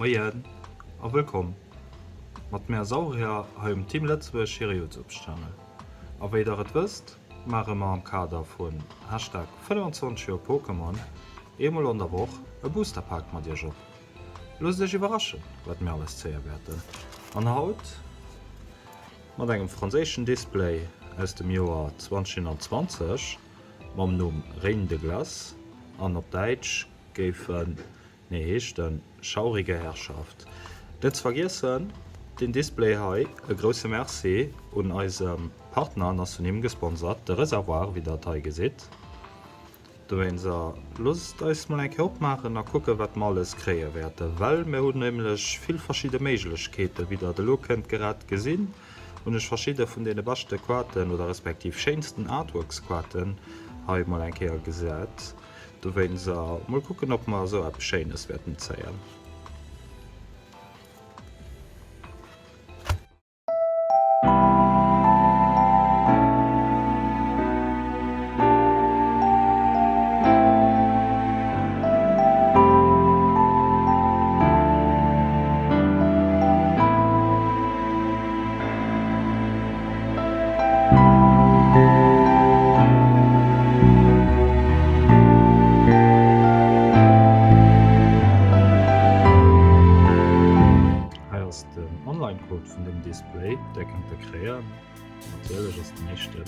Moien a wëllkomm mat mär Saurier hei um Team Lëtzebuerg hire Youtube Channel. A wéi der et wësst, maache mer am Kader vun Hashtag 25 Joer Pokémon eemol an der Woch e Booster Pak mat iech op. Loosst iech iwwerraschen wat mir alles zéie wäerten an haut mat engem franséischen Display aus dem Joer 2021 mam Numm Reine de Glace an op Däitsch géif en, nee heescht en Schaurige Herrschaft. Net ze vergiessen den Display hei, e grousse Merci un eisem Partner an ass vun him gesponsert, de Reservoir wéi der et hei gesitt. Dowéinster loosst eis mol eng Kéier opmaachen a kucken wat mer alles kréie wäerten, well mir hunn nämlech vill verschidde Méiglechkeeten. Wéi der et elo kënnt grad gesinn, hunn ech verschidde vun deene beschte Quaten oder respektiv schéinsten Artworks-Quaten hei mol eng Kéier gesat. Dowéinster mol kucken ob mer esou eppes Schéines wäerten zéien. Hei ass den Online-Code vun dem Display, dee kënnt der kréien. Natierlech ass den éischten.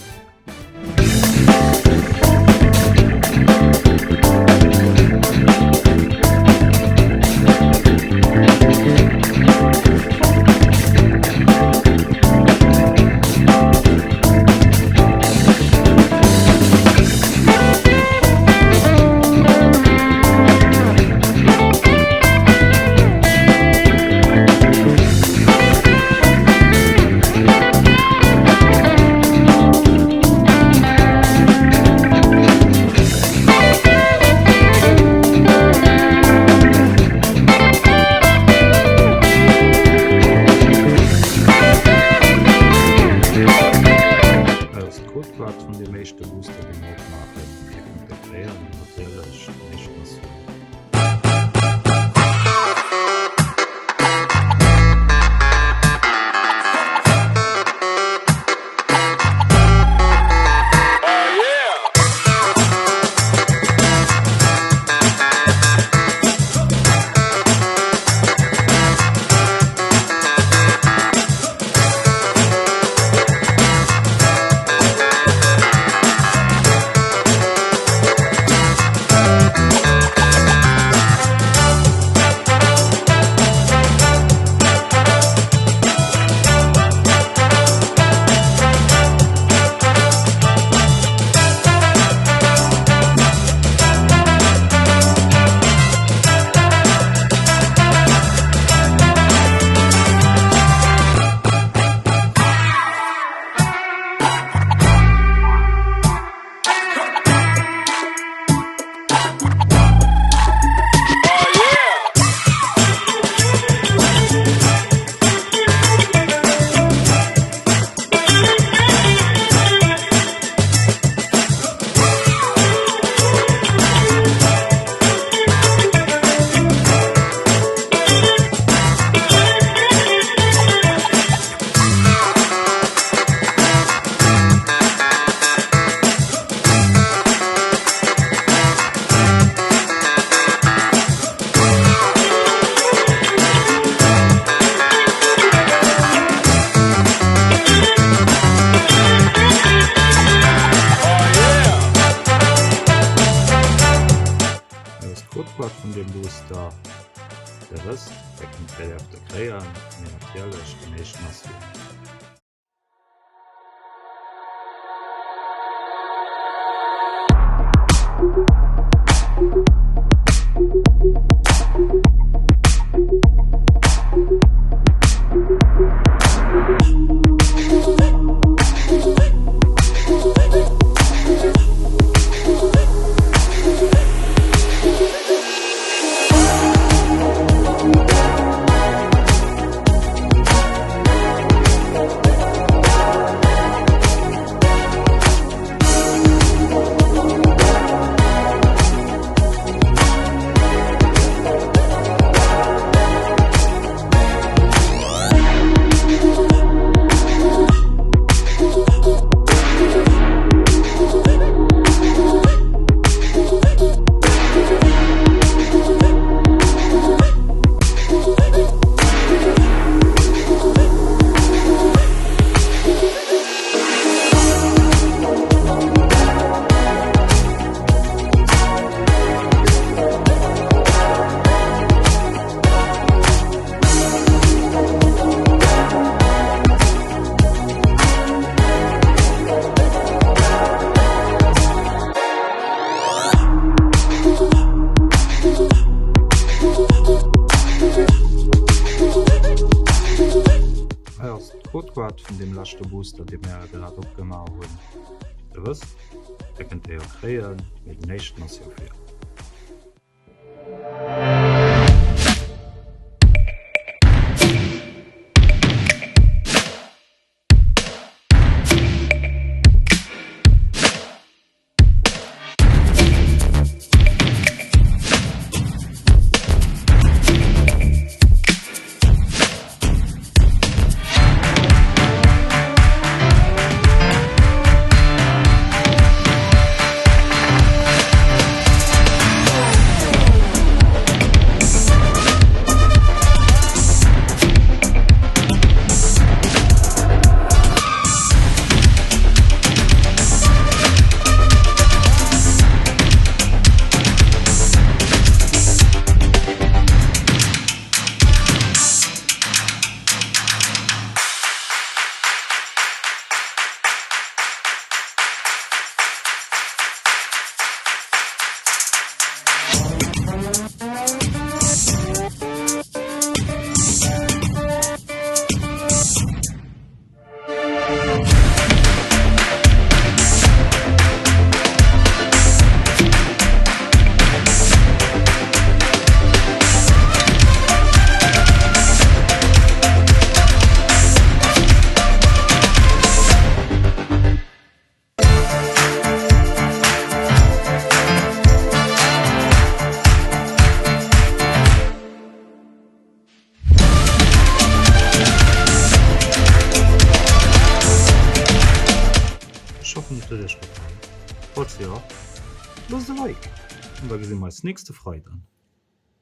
Hei ass d'Codeplat vun deem éischte Booster, dee mer opmaachen. Dir kënnt e kréien, natierlech den éischten ass vun. Hei ass d'Codeboard vun deem Booster. Der wësst, der kënnt d'PDF do kréien, mee natierlech den éischten ass fir. vun deem leschte Booster, dee mir grad opgemaach hunn. Dir wësst, Dir kënnt déi jo kréien, mee den éischten ass jo fir. Ech hoffen et huet iech gefall. Falls jo, loosst e Like an da gesi mer eis nächste Freiden.